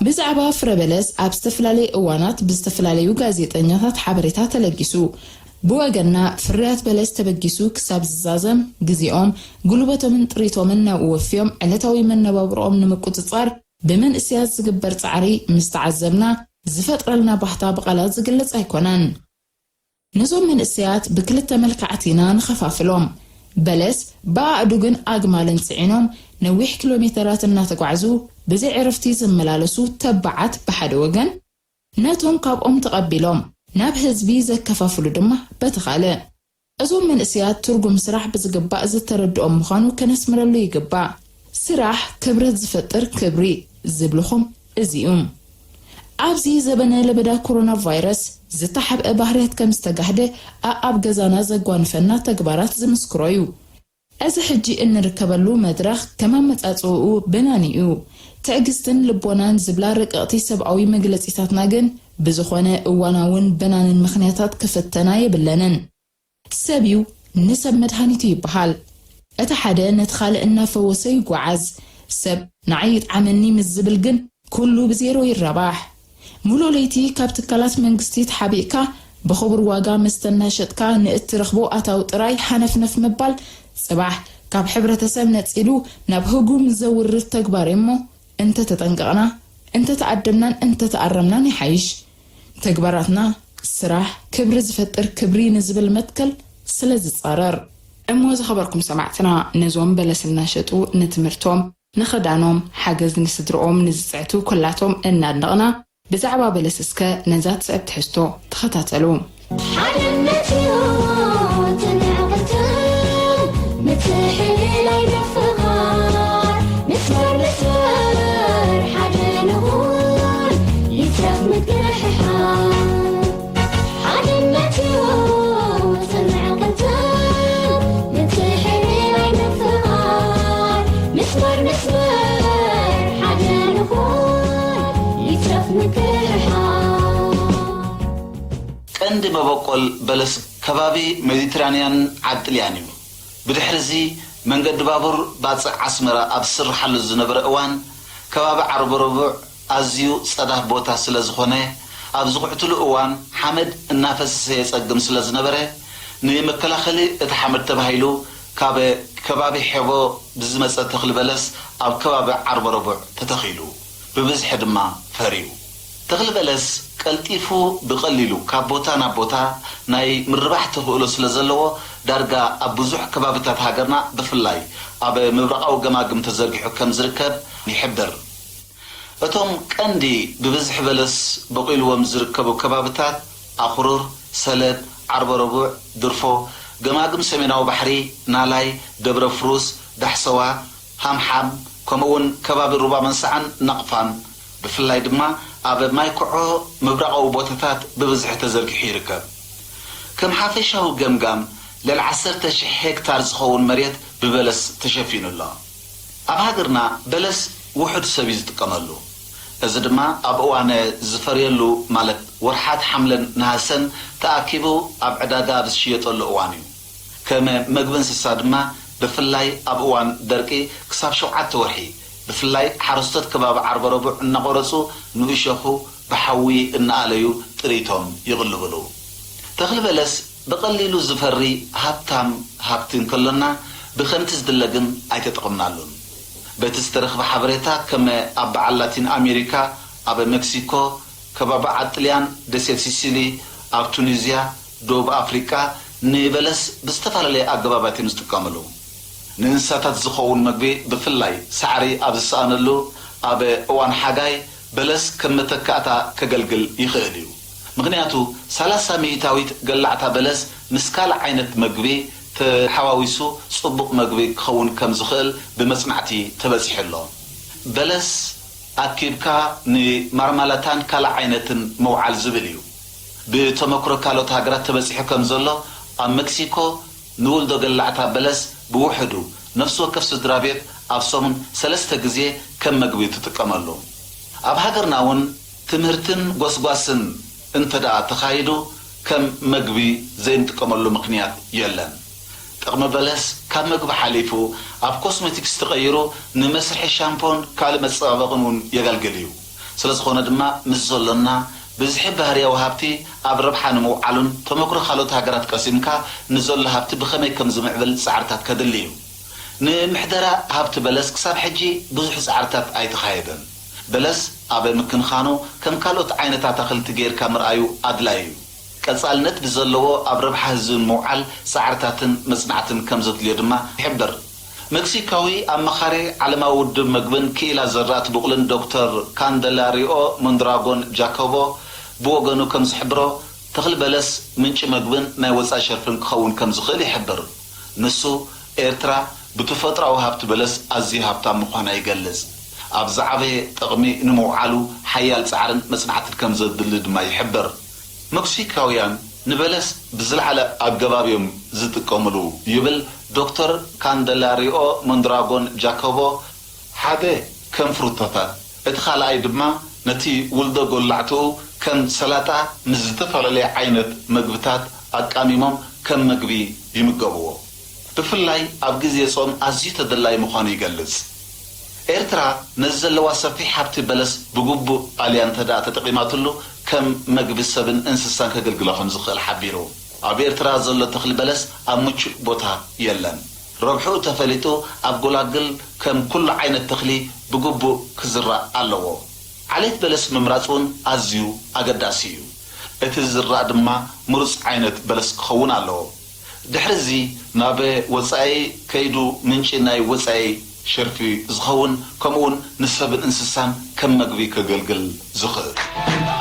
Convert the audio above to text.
ብዛዕባ ፍረ በለስ ኣብ ዝተፈላለየ እዋናት ብዝተፈላለዩ ጋዜጠኛታት ሓበሬታ ተለጊሱ። ብወገንና፣ ፍርያት በለስ ተበጊሱ ክሳብ ዝዛዘም፣ ግዜኦም፣ ጉልበቶምን ጥሪቶምን ናብኡ ወፍዮም ዕለታዊ መነባብሮኦም ንምቁጽጻር ብመንእሰያት ዝግበር ጻዕሪ ምስ ተዓዘብና፣ ዝፈጥረልና ባህታ ብቓላት ዝግለጽ ኣይኮነን። ነዞም መንእሰያት ብክልተ መልክዓት ኢና ንኸፋፍሎም። በለስ ብኣእዱግን ኣግማልን ጽዒኖም ነዊሕ ኪሎ ሜተራት እናተጓዕዙ ብዘይ ዕረፍቲ ዝመላለሱ ተባዓት ብሓደ ወገን፣ ነቶም ካብኦም ተቐቢሎም ናብ ህዝቢ ዘከፋፍሉ ድማ በቲ ካልእ። እዞም መንእሰያት ትርጉም ስራሕ ብዝግባእ ዝተረድኦም ምዃኑ ከነስምረሉ ይግባእ። ስራሕ ክብረት ዝፈጥር ክብሪ ዝብልኹም እዚ እዩ። ኣብዚ ዘበነ ለበዳ ኮሮና ቫይረስ ዝተሓብአ ባህርያት ከም ዝተጋህደ ኣኣብ ገዛና ዘጓንፈና ተግባራት ዝምስክሮ እዩ። እዚ ሕጂ እንርከበሉ መድረኽ ከም ኣመጻጽእኡ ብናኒ እዩ። ትዕግስትን ልቦናን ዝብላ ረቀቕቲ ሰብኣዊ መግለጺታትና ግን ብዝኾነ እዋናውን ብናንን ምኽንያታት ክፍተና የብለንን። ሰብ እዩ ንሰብ መድሃኒቱ ይበሃል። እቲ ሓደ ነቲ ካልእ እናፈወሰ ይጓዓዝ። ሰብ ንዓይ ይጥዓመኒ ምስ ዝብል ግን ኩሉ ብዜሮ ይረባሕ። ሙሉእ ለይቲ ካብ ትካላት መንግስቲ ተሓቢእካ ብኽቡር ዋጋ መስተ እናሸጥካ ንእትረኽቦ ኣታዊ ጥራይ ሃነፍነፍ ምባል ጽባሕ ካብ ሕብረተሰብ ነጺሉ ናብ ህጉም ዘውርድ ተግባር እሞ እንተተጠንቀቕና፣ እንተተኣደብናን እንተተኣረምናን ይሓይሽ። ተግባራትና ስራሕ ክብሪ ዝፈጥር ክብሪ ንዝብል መትከል ስለ ዝጻረር። እሞ ዝኸበርኩም ሰማዕትና ነዞም በለስ እናሸጡ ንትምህርቶም ንኽዳኖም ሓገዝ ንስድርኦም ንዝጽዕቱ ኩላቶም እናድነቕና ብዛዕባ በለስ እስከ ነዛ ትስዕብ ትሕዝቶ ተኸታተሉ። ሓድነት እዩ ትንዕቅትን ምትሕልላይ ምፍቓር ምስማር ምስማር ሓደ ንኹን ይትረፍ ምክሕሓል ሓድነት እዩ ጽንዕ ቅንጥን ምትሕልላይ ምፍቓር ምስማር ምስማር ሓደ ንኹን ይትረፍ ምክሕሓል። ቀንዲ መበቆል በለስ ከባቢ ሜዲትራንያን ዓዲ ጥልያን እዩ። ብድሕሪ እዚ መንገዲ ባቡር ባጽዕ ኣስመራ ኣብ ዝስርሓሉ ዝነበረ እዋን ከባቢ ዓርበ ረቡዕ ኣዝዩ ጸዳፍ ቦታ ስለ ዝኾነ፣ ኣብ ዝኹዕትሉ እዋን ሓመድ እናፈሰሰ የጸግም ስለ ዝነበረ፣ ንመከላኸሊ እቲ ሓመድ ተባሂሉ ካብ ከባቢ ሔቦ ብዝመጸ ተኽሊ በለስ ኣብ ከባቢ ዓርበ ረቡዕ ተተኺሉ፣ ብብዝሒ ድማ ፈርዩ። ተኽሊ በለስ ቀልጢፉ ብቐሊሉ ካብ ቦታ ናብ ቦታ ናይ ምርባሕ ተኽእሎ ስለ ዘለዎ፣ ዳርጋ ኣብ ብዙሕ ከባብታት ሃገርና ብፍላይ ኣብ ምብራቓዊ ገማግም ተዘርጊሑ ከም ዝርከብ ይሕብር። እቶም ቀንዲ ብብዝሒ በለስ በቑልዎም ዝርከቡ ከባብታት ኣኹሩር፣ ሰለብ፣ ዓርበ ረቡዕ፣ ድርፎ፣ ገማግም ሰሜናዊ ባሕሪ፣ ናላይ፣ ደብረ ፍሩስ፣ ዳሕሰዋ፣ ሃምሓም፣ ከምኡውን ከባቢ ሩባ መንስዓን ናቕፋን፣ ብፍላይ ድማ ኣብ ማይ ኩዖ ምብራቓዊ ቦታታት ብብዝሒ ተዘርጊሑ ይርከብ። ከም ሓፈሻዊ ገምጋም፣ ልዕሊ ዓሰርተ ሽሕ ሄክታር ዝኸውን መሬት ብበለስ ተሸፊኑ ኣሎ። ኣብ ሃገርና በለስ ውሑድ ሰብ እዩ ዝጥቀመሉ። እዚ ድማ ኣብ እዋን ዝፈርየሉ ማለት ወርሓት ሓምለን ነሃሰን ተኣኪቡ ኣብ ዕዳጋ ኣብ ዝሽየጠሉ እዋን እዩ። ከም መግቢ እንስሳ ድማ ብፍላይ ኣብ እዋን ደርቂ ክሳብ ሸውዓተ ወርሒ ብፍላይ ሓረስቶት ከባቢ ዓርበ ረቡዕ እናቖረጹ ንእሸኹ ብሓዊ እናኣለዩ ጥሪቶም ይቕልብሉ። ተኽሊ በለስ ብቐሊሉ ዝፈሪ ሃብታም ሃብቲ እንከሎና ብኸምቲ ዝድለ ግን ኣይተጠቐምናሉን። በቲ ዝተረኽበ ሓበሬታ ከም ኣብ በዓል ላቲን ኣሜሪካ፣ ኣብ ሜክሲኮ፣ ከባቢ ዓጥልያን ደሴት ሲሲሊ፣ ኣብ ቱኒዝያ፣ ደቡብ ኣፍሪቃ ንበለስ ብዝተፈላለየ ኣገባባት እዮም ዝጥቀምሉ። ንእንስሳታት ዝኸውን መግቢ ብፍላይ ሳዕሪ ኣብ ዝሰኣነሉ ኣብ እዋን ሓጋይ በለስ ከም መተካእታ ከገልግል ይኽእል እዩ። ምኽንያቱ ሰላሳ ሚእታዊት ገላዕታ በለስ ምስ ካልእ ዓይነት መግቢ ተሓዋዊሱ ጽቡቕ መግቢ ክኸውን ከም ዝኽእል ብመጽናዕቲ ተበጺሑ ኣሎ። በለስ ኣኪብካ ንማርማላታን ካልእ ዓይነትን ምውዓል ዝብል እዩ። ብተመክሮ ካልኦት ሃገራት ተበጺሑ ከም ዘሎ ኣብ መክሲኮ ንውልዶ ገላዕታ በለስ ብውሕዱ ነፍሲ ወከፍ ስድራ ቤት ኣብ ሰሙን ሰለስተ ግዜ ከም መግቢ ትጥቀመሉ። ኣብ ሃገርና እውን ትምህርትን ጎስጓስን እንተ ደኣ ተኻይዱ ከም መግቢ ዘይንጥቀመሉ ምኽንያት የለን። ጥቕሚ በለስ ካብ መግቢ ሓሊፉ ኣብ ኮስሜቲክስ ተቐይሩ ንመስርሒ ሻምፖን ካልእ መጸባበቕን እውን የገልግል እዩ። ስለ ዝኾነ ድማ ምስ ዘሎና ብዝሒ ባህርያዊ ሃብቲ ኣብ ረብሓ ንምውዓሉን ተመክሮ ካልኦት ሃገራት ቀሲምካ ንዘሎ ሃብቲ ብኸመይ ከም ዝምዕብል ጻዕርታት ከድሊ እዩ። ንምሕደራ ሃብቲ በለስ ክሳብ ሕጂ ብዙሕ ጻዕርታት ኣይተኻየደን። በለስ ኣብ ምክንኻኑ ከም ካልኦት ዓይነታት ኣትክልቲ ጌርካ ምርኣዩ ኣድላዪ እዩ። ቀጻልነት ብዘለዎ ኣብ ረብሓ ህዝቢ ንምውዓል ጻዕርታትን መጽናዕትን ከም ዘድልዮ ድማ ይሕብር። መክሲካዊ ኣማኻሪ ዓለማዊ ውድብ መግብን ክኢላ ዘራእቲ ብቑልን ዶክተር ካንደላሪኦ ሞንድራጎን ጃኮቦ ብወገኑ ከም ዝሕብሮ፣ ተኽሊ በለስ ምንጪ መግብን ናይ ወጻኢ ሸርፍን ክኸውን ከም ዝኽእል ይሕብር። ንሱ፣ ኤርትራ ብተፈጥሮኣዊ ሃብቲ በለስ ኣዝዩ ሃብታም ምዃና ይገልጽ። ኣብ ዝዓበየ ጥቕሚ ንምውዓሉ ሓያል ጻዕርን መጽናዕትን ከም ዘድሊ ድማ ይሕብር። መክሲካውያን ንበለስ ብዝለዓለ ኣገባብ እዮም ዝጥቀምሉ ይብል ዶክተር ካንደላሪኦ ሞንድራጎን ጃኮቦ። ሓደ ከም ፍሩታታት፣ እቲ ካልኣይ ድማ ነቲ ውልዶ ጎላዕትኡ ከም ሰላጣ ምስ ዝተፈላለየ ዓይነት መግብታት ኣቃሚሞም ከም መግቢ ይምገብዎ። ብፍላይ ኣብ ግዜ ጾም ኣዝዩ ተደላዪ ምዃኑ ይገልጽ። ኤርትራ ነዚ ዘለዋ ሰፊሕ ሃብቲ በለስ ብግቡእ ኣልያ እንተ ደኣ ተጠቒማትሉ፣ ከም መግቢ ሰብን እንስሳን ከገልግሎ ከም ዝኽእል ሓቢሩ። ኣብ ኤርትራ ዘሎ ተኽሊ በለስ ኣብ ምቹእ ቦታ የለን። ረብሕኡ ተፈሊጡ ኣብ ጎላግል ከም ኩሉ ዓይነት ተኽሊ ብግቡእ ክዝራእ ኣለዎ። ዓሌት በለስ ምምራጽ እውን ኣዝዩ ኣገዳሲ እዩ። እቲ ዝዝራእ ድማ ምሩጽ ዓይነት በለስ ክኸውን ኣለዎ። ድሕሪ እዚ ናብ ወጻኢ ከይዱ ምንጪ ናይ ወጻኢ ሸርፊ ዝኸውን፣ ከምኡውን ንሰብን እንስሳን ከም መግቢ ከገልግል ዝኽእል።